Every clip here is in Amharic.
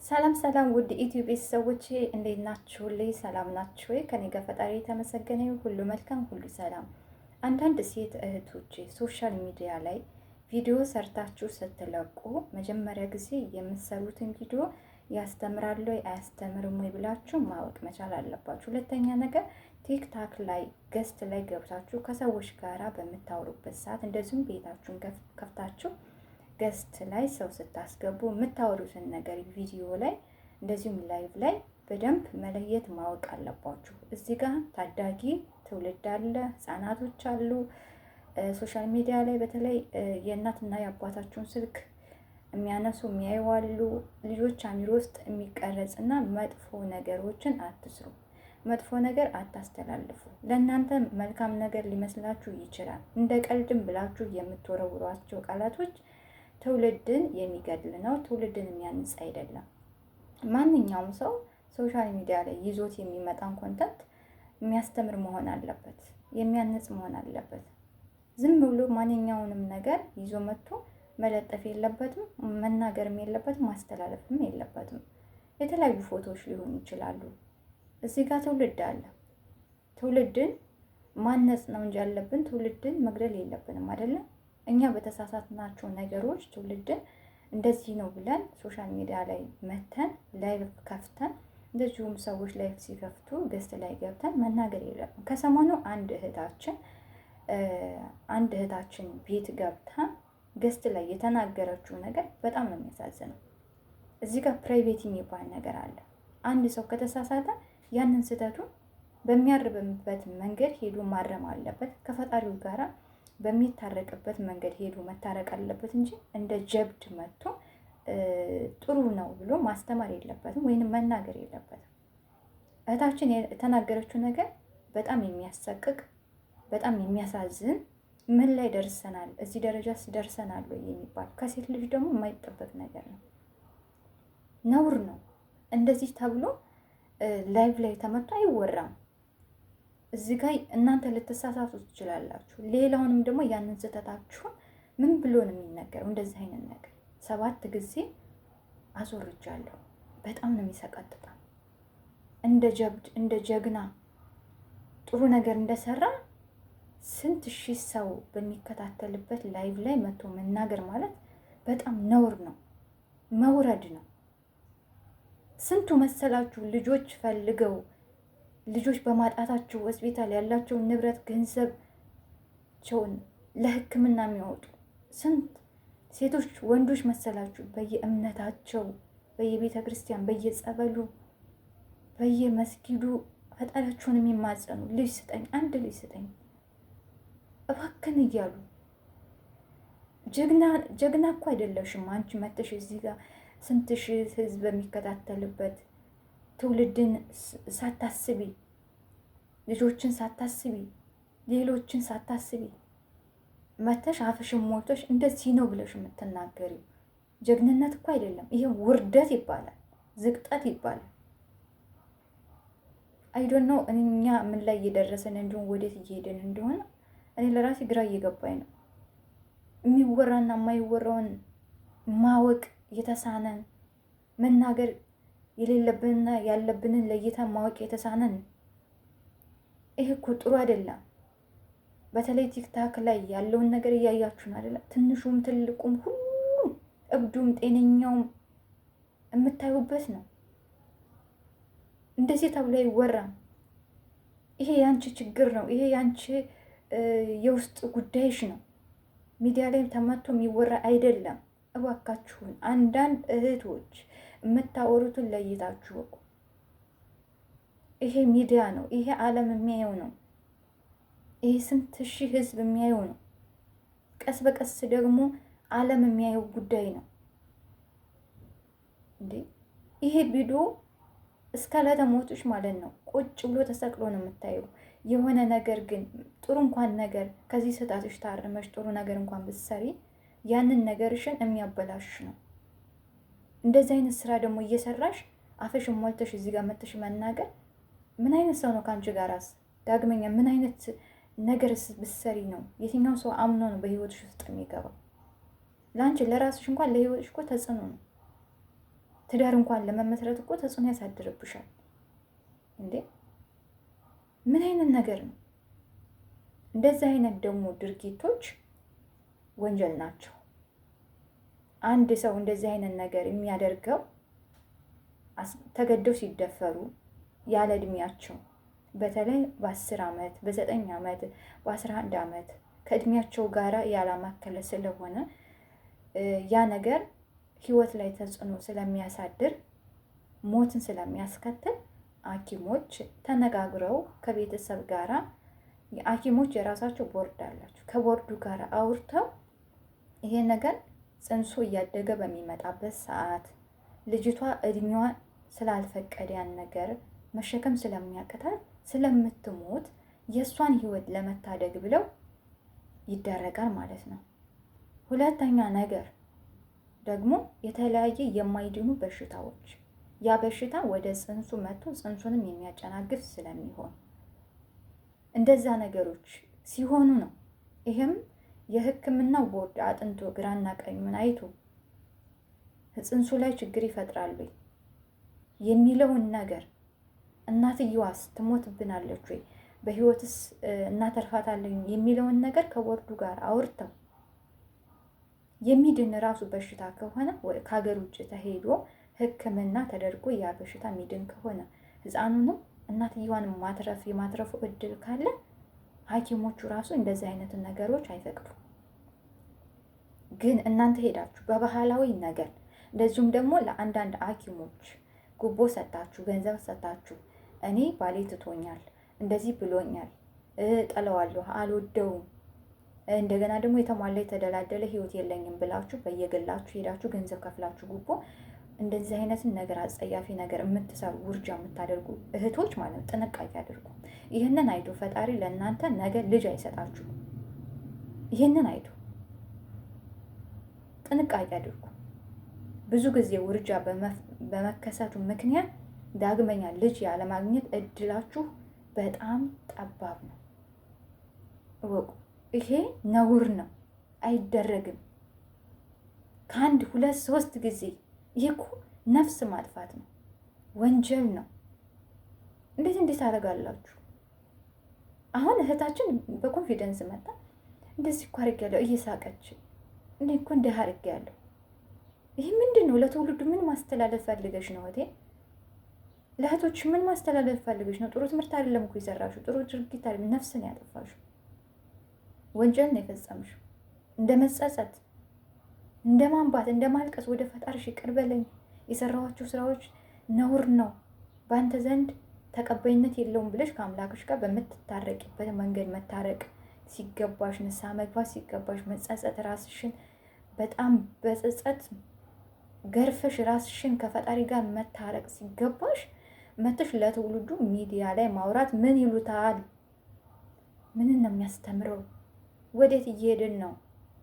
ሰላም ሰላም ውድ ኢትዮ ቤተሰቦቼ እንዴት ናችሁልኝ? ሰላም ናችሁ ወይ? ከኔ ጋር ፈጣሪ የተመሰገነ ሁሉ መልካም፣ ሁሉ ሰላም። አንዳንድ ሴት እህቶቼ social media ላይ ቪዲዮ ሰርታችሁ ስትለቁ መጀመሪያ ጊዜ የምትሰሩትን ቪዲዮ ያስተምራል ወይ አያስተምርም ወይ ብላችሁ ማወቅ መቻል አለባችሁ። ሁለተኛ ነገር ቲክታክ ላይ guest ላይ ገብታችሁ ከሰዎች ጋራ በምታወሩበት ሰዓት እንደዚሁም ቤታችሁን ከፍታችሁ guest ላይ ሰው ስታስገቡ የምታወሩትን ነገር ቪዲዮ ላይ እንደዚሁም live ላይ በደንብ መለየት ማወቅ አለባችሁ። እዚህ ጋር ታዳጊ ትውልድ አለ፣ ህጻናቶች አሉ። social media ላይ በተለይ የእናትና የአባታችሁን ስልክ የሚያነሱ የሚያዩ አሉ። ልጆች አሚሮ ውስጥ የሚቀረጽና መጥፎ ነገሮችን አትስሩ፣ መጥፎ ነገር አታስተላልፉ። ለእናንተ መልካም ነገር ሊመስላችሁ ይችላል። እንደ ቀልድም ብላችሁ የምትወረውሯቸው ቃላቶች ትውልድን የሚገድል ነው። ትውልድን የሚያንጽ አይደለም። ማንኛውም ሰው social media ላይ ይዞት የሚመጣን content የሚያስተምር መሆን አለበት፣ የሚያንጽ መሆን አለበት። ዝም ብሎ ማንኛውንም ነገር ይዞ መጥቶ መለጠፍ የለበትም፣ መናገርም የለበትም፣ ማስተላለፍም የለበትም። የተለያዩ ፎቶዎች ሊሆኑ ይችላሉ። እዚህ ጋር ትውልድ አለ። ትውልድን ማነጽ ነው እንጂ ያለብን ትውልድን መግደል የለብንም አይደለም። እኛ በተሳሳትናቸው ነገሮች ትውልድን እንደዚህ ነው ብለን social media ላይ መተን live ከፍተን እንደዚሁም ሰዎች live ሲከፍቱ guest ላይ ገብተን መናገር የለብን። ከሰሞኑ አንድ እህታችን ቤት ገብታ guest ላይ የተናገረችው ነገር በጣም ነው የሚያሳዝነው። እዚህ ጋር private የሚባል ነገር አለ። አንድ ሰው ከተሳሳተ ያንን ስህተቱን በሚያርምበት መንገድ ሄዶ ማረም አለበት። ከፈጣሪው ጋራ በሚታረቅበት መንገድ ሄዶ መታረቅ አለበት እንጂ እንደ ጀብድ መጥቶ ጥሩ ነው ብሎ ማስተማር የለበትም ወይንም መናገር የለበትም። እህታችን የተናገረችው ነገር በጣም የሚያሰቅቅ፣ በጣም የሚያሳዝን፣ ምን ላይ ደርሰናል፣ እዚህ ደረጃስ ደርሰናል ወይ የሚባል ከሴት ልጅ ደግሞ የማይጠበቅ ነገር ነው፣ ነውር ነው። እንደዚህ ተብሎ live ላይ ተመቶ አይወራም። እዚህ ጋ እናንተ ልትሳሳቱ ትችላላችሁ። ሌላውንም ደግሞ ያንን ስህተታችሁን ምን ብሎ ነው የሚነገረው? እንደዚህ አይነት ነገር ሰባት ጊዜ አስወርጃለሁ። በጣም ነው የሚሰቀጥጠው። እንደ ጀብድ፣ እንደ ጀግና፣ ጥሩ ነገር እንደሰራ ስንት ሺህ ሰው በሚከታተልበት live ላይ መጥቶ መናገር ማለት በጣም ነውር ነው፣ መውረድ ነው። ስንቱ መሰላችሁ ልጆች ፈልገው ልጆች በማጣታቸው ሆስፒታል ያላቸውን ንብረት ገንዘባቸውን ለሕክምና የሚያወጡ፣ ስንት ሴቶች ወንዶች መሰላችሁ በየእምነታቸው በየቤተ ክርስቲያን በየጸበሉ በየመስጊዱ ፈጣሪያቸውን የሚማጸኑ፣ ልጅ ስጠኝ፣ አንድ ልጅ ስጠኝ እባክን እያሉ። ጀግና ጀግና እኮ አይደለሽም አንቺ መተሽ እዚህ ጋር ስንት ሺህ ህዝብ በሚከታተልበት ትውልድን ሳታስቢ፣ ልጆችን ሳታስቢ፣ ሌሎችን ሳታስቢ መተሽ አፍሽን ሞልቶሽ እንደዚህ ነው ብለሽ የምትናገሪው ጀግንነት እኮ አይደለም። ይሄ ውርደት ይባላል፣ ዝቅጠት ይባላል። I don't know እኛ ምን ላይ እየደረሰን እንዲሁም ወዴት እየሄድን እንደሆነ እኔ ለራሴ ግራ እየገባኝ ነው። የሚወራና የማይወራውን ማወቅ የተሳነን፣ መናገር የሌለብንና ያለብንን ለይተን ማወቅ የተሳነን፣ ይሄ እኮ ጥሩ አይደለም። በተለይ ቲክታክ ላይ ያለውን ነገር እያያችሁ ነው አይደለም? ትንሹም ትልቁም ሁሉም እብዱም ጤነኛውም የምታዩበት ነው። እንደዚህ ተብሎ አይወራም። ይሄ ያንቺ ችግር ነው። ይሄ ያንቺ የውስጥ ጉዳይሽ ነው። ሚዲያ ላይ ተመቶ የሚወራ አይደለም። እባካችሁን አንዳንድ እህቶች የምታወሩትን ለይታችሁ እወቁ። ይሄ ሚዲያ ነው። ይሄ ዓለም የሚያየው ነው። ይሄ ስንት ሺህ ህዝብ የሚያየው ነው። ቀስ በቀስ ደግሞ ዓለም የሚያየው ጉዳይ ነው። እንዴ፣ ይሄ ቪዲዮ እስከ ዕለተ ሞትሽ ማለት ነው ቁጭ ብሎ ተሰቅሎ ነው የምታየው። የሆነ ነገር ግን ጥሩ እንኳን ነገር ከዚህ ስህተትሽ ታርመሽ ጥሩ ነገር እንኳን ብትሰሪ ያንን ነገርሽን የሚያበላሽ ነው። እንደዚህ አይነት ስራ ደግሞ እየሰራሽ አፍሽን ሞልተሽ እዚህ ጋር መተሽ መናገር ምን አይነት ሰው ነው ከአንቺ ጋራስ? ዳግመኛ ምን አይነት ነገር ብትሰሪ ነው? የትኛው ሰው አምኖ ነው በህይወትሽ ውስጥ የሚገባው? ለአንቺ ለራስሽ እንኳን ለህይወትሽ እኮ ተጽዕኖ ነው። ትዳር እንኳን ለመመስረት እኮ ተጽዕኖ ያሳድርብሻል እንዴ! ምን አይነት ነገር ነው? እንደዚህ አይነት ደግሞ ድርጊቶች ወንጀል ናቸው። አንድ ሰው እንደዚህ አይነት ነገር የሚያደርገው ተገደው ሲደፈሩ ያለ እድሜያቸው፣ በተለይ በ10 ዓመት፣ በ9 ዓመት፣ በ11 ዓመት ከእድሜያቸው ጋራ ያላማከለ ስለሆነ ያ ነገር ህይወት ላይ ተጽዕኖ ስለሚያሳድር፣ ሞትን ስለሚያስከትል ሐኪሞች ተነጋግረው ከቤተሰብ ጋራ፣ ሐኪሞች የራሳቸው ቦርድ አላቸው። ከቦርዱ ጋር አውርተው ይሄ ነገር ጽንሱ እያደገ በሚመጣበት ሰዓት ልጅቷ እድሜዋ ስላልፈቀደ ያን ነገር መሸከም ስለሚያቅታት ስለምትሞት የእሷን ህይወት ለመታደግ ብለው ይደረጋል ማለት ነው። ሁለተኛ ነገር ደግሞ የተለያየ የማይድኑ በሽታዎች፣ ያ በሽታ ወደ ጽንሱ መጥቶ ጽንሱንም የሚያጨናግፍ ስለሚሆን እንደዛ ነገሮች ሲሆኑ ነው። ይህም የሕክምናው ቦርድ አጥንቶ ግራና ቀኙን አይቶ ጽንሱ ላይ ችግር ይፈጥራሉ የሚለውን ነገር፣ እናትየዋስ ትሞትብናለች ወይ፣ በህይወትስ እናተርፋታለን የሚለውን ነገር ከቦርዱ ጋር አውርተው፣ የሚድን ራሱ በሽታ ከሆነ ከሀገር ውጭ ተሄዶ ሕክምና ተደርጎ ያ በሽታ የሚድን ከሆነ ህፃኑንም እናትየዋንም ማትረፍ የማትረፉ እድል ካለ ሐኪሞቹ ራሱ እንደዚህ አይነት ነገሮች አይፈቅዱም። ግን እናንተ ሄዳችሁ በባህላዊ ነገር እንደዚሁም ደግሞ ለአንዳንድ ሐኪሞች ጉቦ ሰጣችሁ፣ ገንዘብ ሰጣችሁ፣ እኔ ባሌ ትቶኛል፣ እንደዚህ ብሎኛል፣ ጠለዋለሁ፣ አልወደውም፣ እንደገና ደግሞ የተሟላ የተደላደለ ህይወት የለኝም ብላችሁ በየግላችሁ ሄዳችሁ ገንዘብ ከፍላችሁ ጉቦ እንደዚህ አይነትን ነገር አጸያፊ ነገር የምትሰሩ፣ ውርጃ የምታደርጉ እህቶች ማለት ነው፣ ጥንቃቄ አድርጉ። ይህንን አይቶ ፈጣሪ ለእናንተ ነገ ልጅ አይሰጣችሁ። ይህንን አይቶ ጥንቃቄ አድርጉ። ብዙ ጊዜ ውርጃ በመከሰቱ ምክንያት ዳግመኛ ልጅ ያለማግኘት እድላችሁ በጣም ጠባብ ነው። እወቁ። ይሄ ነውር ነው፣ አይደረግም። ከአንድ ሁለት ሶስት ጊዜ ይህ እኮ ነፍስ ማጥፋት ነው፣ ወንጀል ነው። እንዴት እንዴት አደርጋላችሁ? አሁን እህታችን በ confidence መጣ፣ እንደዚህ እኮ አድርጌያለሁ እየሳቀች፣ እንዴ እኮ እንዲህ አድርጌያለሁ። ይህ ምንድን ነው? ለትውልዱ ምን ማስተላለፍ ፈልገሽ ነው እህቴ? ለእህቶች ምን ማስተላለፍ ፈልገሽ ነው? ጥሩ ትምህርት አይደለም እኮ የሰራሽው፣ ጥሩ ድርጊት አይደለም። ነፍስን ያጠፋሽው፣ ወንጀል ነው የፈጸምሽው። እንደ መጸጸት፣ እንደ ማንባት፣ እንደ ማልቀስ ወደ ፈጣሪሽ ይቅር በለኝ፣ የሰራኋቸው ስራዎች ነውር ነው፣ በአንተ ዘንድ ተቀባይነት የለውም ብለሽ ከአምላክሽ ጋር በምትታረቂበት መንገድ መታረቅ ሲገባሽ፣ ንስሐ መግባት ሲገባሽ፣ መጸጸት፣ ራስሽን በጣም በጸጸት ገርፈሽ ራስሽን ከፈጣሪ ጋር መታረቅ ሲገባሽ መተሽ ለትውልዱ ሚዲያ ላይ ማውራት ምን ይሉታል? ምንን ነው የሚያስተምረው? ወዴት እየሄድን ነው?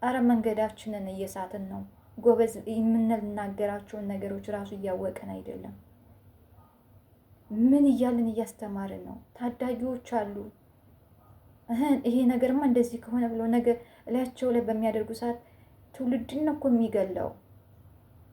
አረ መንገዳችንን እየሳትን ነው ጎበዝ። የምንናገራቸውን ነገሮች ራሱ እያወቅን አይደለም። ምን እያልን እያስተማርን ነው? ታዳጊዎች አሉ። ይሄ ነገርማ እንደዚህ ከሆነ ብለው ነገር እላያቸው ላይ በሚያደርጉ ሰዓት ትውልድን እኮ የሚገለው።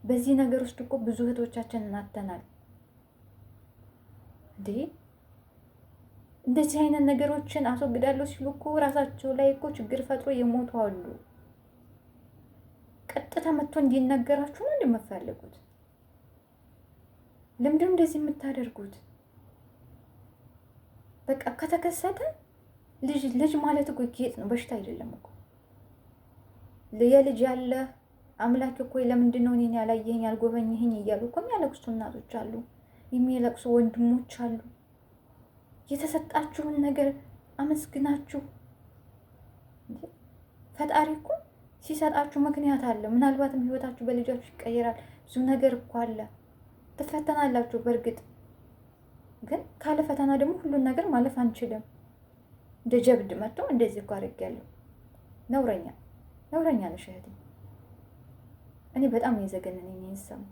በዚህ ነገር ውስጥ እኮ ብዙ እህቶቻችንን አጥተናል። እንዴ፣ እንደዚህ አይነት ነገሮችን አስወግዳለሁ ሲሉ እኮ ራሳቸው ላይ እኮ ችግር ፈጥሮ የሞቱ አሉ። ቀጥታ መጥቶ እንዲነገራችሁ ነው እንደምፈልጉት? ለምንድነው እንደዚህ የምታደርጉት? በቃ ከተከሰተ ልጅ ልጅ ማለት እኮ ጌጥ ነው፣ በሽታ አይደለም እኮ። የልጅ ያለ አምላክ እኮ ለምንድን ነው እኔን ያላየኸኝ ያልጎበኘኸኝ እያሉ እኮ የሚያለቅሱ እናቶች አሉ፣ የሚያለቅሱ ወንድሞች አሉ። የተሰጣችሁን ነገር አመስግናችሁ፣ ፈጣሪ እኮ ሲሰጣችሁ ምክንያት አለ። ምናልባትም ህይወታችሁ በልጃችሁ ይቀየራል። ብዙ ነገር እኮ አለ። ትፈተናላችሁ። በእርግጥ ግን ካለ ፈተና ደግሞ ሁሉን ነገር ማለፍ አንችልም። እንደ ጀብድ መጥቶ እንደዚህ እኮ አድርጌያለሁ። ነውረኛ ነውረኛ ነሽ እህቴ። እኔ በጣም የዘገነነኝ ይህን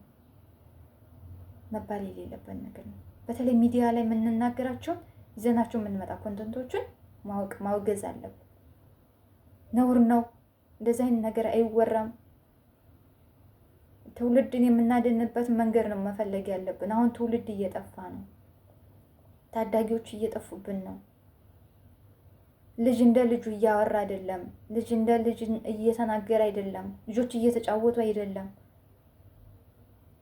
መባል የሌለበት ነገር ነው። በተለይ ሚዲያ ላይ የምንናገራቸውን ይዘናቸው የምንመጣ content ኦችን ማወቅ ማውገዝ አለብን። ነውር ነው። እንደዚህ አይነት ነገር አይወራም። ትውልድን የምናድንበት መንገድ ነው መፈለግ ያለብን። አሁን ትውልድ እየጠፋ ነው። ታዳጊዎች እየጠፉብን ነው። ልጅ እንደ ልጁ እያወራ አይደለም። ልጅ እንደ ልጅ እየተናገረ አይደለም። ልጆች እየተጫወቱ አይደለም።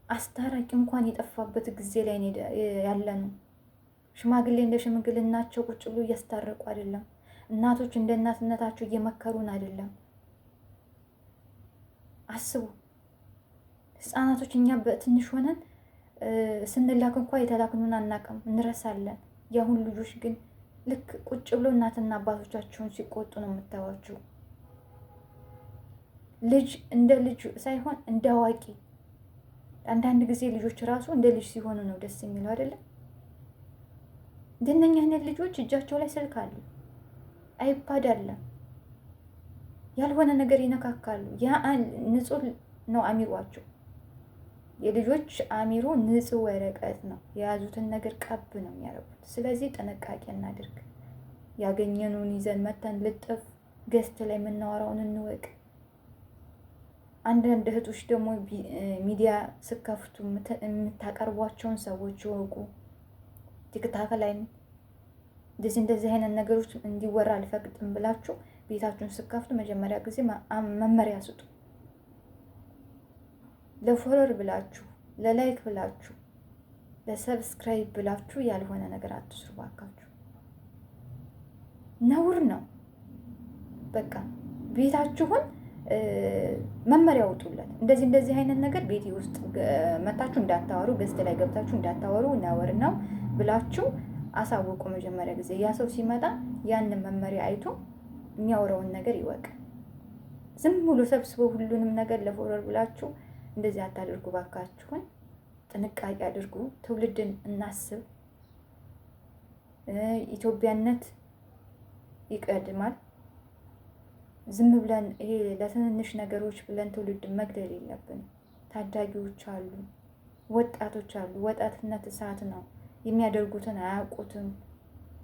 አስታራቂ እንኳን የጠፋበት ጊዜ ላይ ያለ ነው። ሽማግሌ እንደ ሽምግልናቸው ቁጭ ብሎ እያስታረቁ አይደለም። እናቶች እንደ እናትነታቸው እየመከሩን አይደለም። አስቡ። ህፃናቶች እኛ በትንሽ ሆነን ስንላክ እንኳ የተላክኑን አናውቅም፣ እንረሳለን። የአሁን ልጆች ግን ልክ ቁጭ ብሎ እናትና አባቶቻቸውን ሲቆጡ ነው የምታዩዋቸው። ልጅ እንደ ልጅ ሳይሆን እንደ አዋቂ። አንዳንድ ጊዜ ልጆች ራሱ እንደ ልጅ ሲሆኑ ነው ደስ የሚለው አይደለም። እንደነኛ አይነት ልጆች እጃቸው ላይ ስልክ አለ፣ አይፓድ አለ፣ ያልሆነ ነገር ይነካካሉ። ያ ንጹህ ነው አሚሯቸው። የልጆች አሚሮ ንጹህ ወረቀት ነው። የያዙትን ነገር ቀብ ነው የሚያደርጉት። ስለዚህ ጥንቃቄ እናድርግ። ያገኘነውን ይዘን መተን ልጥፍ guest ላይ የምናወራውን እንወቅ። አንዳንድ እህቶች ደግሞ ሚዲያ ስከፍቱ የምታቀርቧቸውን ሰዎች ይወቁ። ቲክታክ ላይም እንደዚህ እንደዚህ አይነት ነገሮች እንዲወራ አልፈቅድም ብላችሁ ቤታችሁን ስከፍቱ መጀመሪያ ጊዜ መመሪያ ስጡ። ለ follower ብላችሁ፣ ለ like ብላችሁ፣ ለ subscribe ብላችሁ ያልሆነ ነገር አትስሩ ባካችሁ። ነውር ነው። በቃ ቤታችሁን መመሪያ አውጡለት። እንደዚህ እንደዚህ አይነት ነገር ቤቴ ውስጥ መታችሁ እንዳታወሩ፣ guest ላይ ገብታችሁ እንዳታወሩ ነውር ነው ብላችሁ አሳውቁ። መጀመሪያ ጊዜ ያ ሰው ሲመጣ ያንን መመሪያ አይቶ የሚያወራውን ነገር ይወቅ። ዝም ብሎ ሰብስቦ ሁሉንም ነገር ለ follower ብላችሁ እንደዚህ አታድርጉ ባካችሁን። ጥንቃቄ አድርጉ። ትውልድን እናስብ። ኢትዮጵያነት ይቀድማል። ዝም ብለን ይሄ ለትንንሽ ነገሮች ብለን ትውልድ መግደል የለብንም። ታዳጊዎች አሉ፣ ወጣቶች አሉ። ወጣትነት እሳት ነው። የሚያደርጉትን አያውቁትም።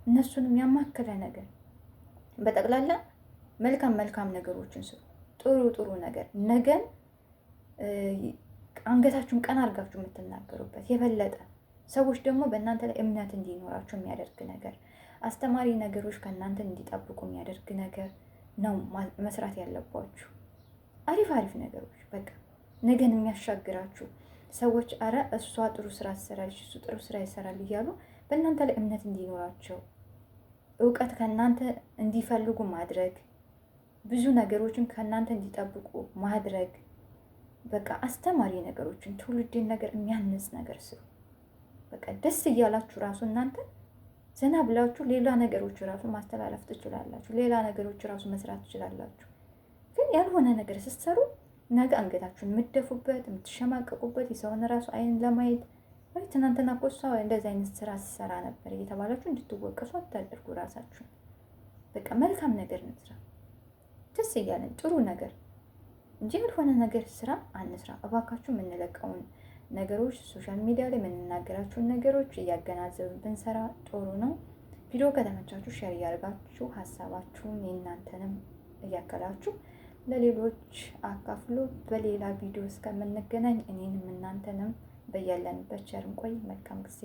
እነሱንም ያማከለ ነገር በጠቅላላ መልካም መልካም ነገሮችን ስሩ። ጥሩ ጥሩ ነገር ነገን አንገታችሁን ቀና አድርጋችሁ የምትናገሩበት የበለጠ ሰዎች ደግሞ በእናንተ ላይ እምነት እንዲኖራቸው የሚያደርግ ነገር፣ አስተማሪ ነገሮች ከእናንተ እንዲጠብቁ የሚያደርግ ነገር ነው መስራት ያለባችሁ። አሪፍ አሪፍ ነገሮች በቃ ነገን የሚያሻግራችሁ ሰዎች አረ እሷ ጥሩ ስራ ትሰራለች፣ እሱ ጥሩ ስራ ይሰራል እያሉ በእናንተ ላይ እምነት እንዲኖራቸው እውቀት ከእናንተ እንዲፈልጉ ማድረግ፣ ብዙ ነገሮችን ከእናንተ እንዲጠብቁ ማድረግ፣ በቃ አስተማሪ ነገሮችን ትውልድን ነገር የሚያንጽ ነገር ስሩ። በቃ ደስ እያላችሁ ራሱ እናንተ ዘና ብላችሁ ሌላ ነገሮች ራሱ ማስተላለፍ ትችላላችሁ። ሌላ ነገሮች ራሱ መስራት ትችላላችሁ። ግን ያልሆነ ነገር ስትሰሩ ነገ አንገታችሁን የምትደፉበት፣ የምትሸማቀቁበት፣ የሰውን ራሱ አይን ለማየት ወይ ትናንትና እኮ እሷ እንደዚህ አይነት ስራ ስትሰራ ነበር እየተባላችሁ እንድትወቀሱ አታደርጉ ራሳችሁን። በቃ መልካም ነገር እንስራ፣ ደስ እያለን ጥሩ ነገር እንጂ ያልሆነ ነገር ስራ አንስራ። እባካችሁ የምንለቀውን ነገሮች social media ላይ የምንናገራቸውን ነገሮች እያገናዘብን ብንሰራ ጥሩ ነው። ቪዲዮ ከተመቻችሁ share እያደርጋችሁ ሀሳባችሁን የእናንተንም እያከላችሁ ለሌሎች አካፍሎ በሌላ ቪዲዮ እስከምንገናኝ እኔንም እናንተንም በያለንበት ቸር እንቆይ። መልካም ጊዜ።